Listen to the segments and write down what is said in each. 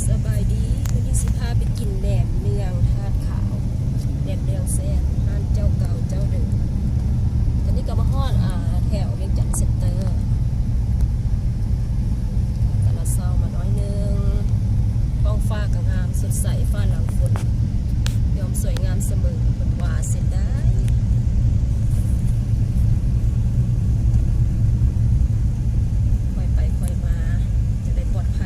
ສະບາຍດີ ມື້ນີ້ຊິພາໄປກິນແໜມເນືອງທາດຂາວ ແໜມເນືອງແຊບ ຮ້ານເຈົ້າເກົ່າເຈົ້າເດີມ. ຕອນນີ້ກໍມາຮອດ ອາ ແຖວວຽງຈັນເຊັນເຕີ ຕະຫຼາດເຊົ້າມາໜ້ອຍໜຶ່ງ ທ້ອງຟ້າກໍງາມສົດໃສ ຟ້າຫຼັງຝົນ ຍອມສວຍງາມສະເໝີ ເພິ່ນວ່າເສຍດາຍ. ຄ່ອຍໄປຄ່ອຍມາ ຈະໄດ້ປອດໄພ.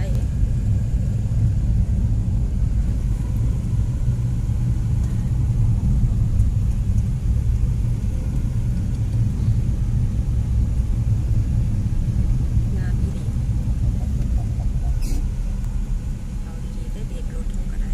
ງາມອີ່ຫຼີ ເອົາດີໆ ໄດ້ເບຣກລົດເຮົາກໍໄດ້.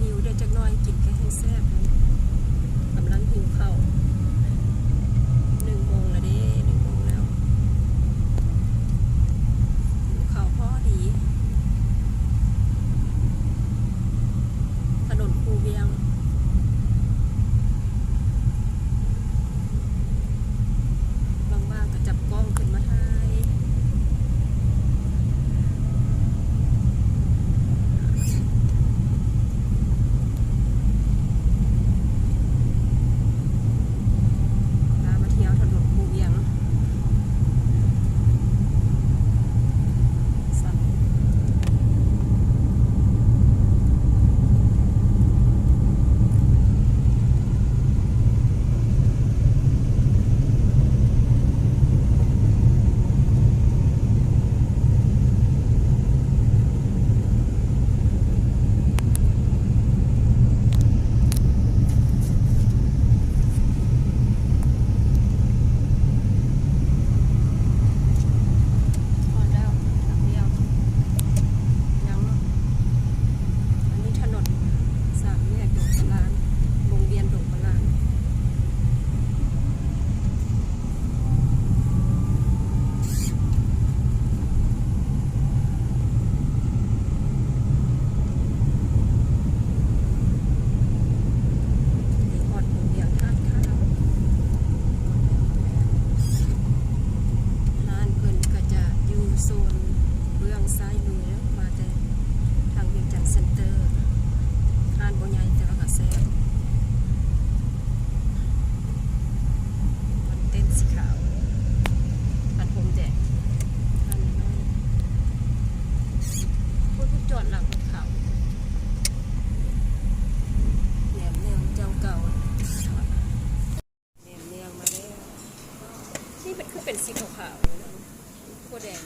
ຫິວໆ ເດີ ຈັກໜ້ອຍກິນກໍແຮງແຊບ. ກຳລັງຫິວເຂົ້າ ໜຶ່ງໂມງແລ້ວເດ້ ໜຶ່ງໂມງແລ້ວ ຫິວເຂົ້າພໍດີ. ຖະໜົນຄູວຽງ ວ່າງໆ ກໍຈັບກ້ອງຂຶ້ນມາຖ່າຍ. ພາມາທ່ຽວຖະໜົນຄູວຽງ. ຮອດແລ້ວ ທາງດຽວ ຍັງເນາະ. ອັນນີ້ຖະໜົນສາມແຍກດົງປະລານ ວົງວຽນດົງປະລານ. ຮອດວົງວຽນທາດຂາວ. ຮ້ານເພິ່ນກໍຈະຢູ່ໂຊນເບື້ອງຊ້າຍມືເດີ ມາແຕ່ທາງວຽງຈັນເຊັນເຕີ. ຮ້ານບໍ່ໃຫຍ່ ແຕ່ວ່າກໍແຊບ. ມັນເຕັນສີຂາວ ພັດລົມແດງ ອັນນ້ອຍໆ ໂອ້ຍ ຈອດຫຼັງລົດຂາວ. ແໜມເໜືອງເຈົ້າເກົ່າ ແໜມເໜືອງມາແລ້ວ. ນີ້ມັນຄືເປັນສີຂາວໆ ນີ້ນະ ຖົ່ວແດງ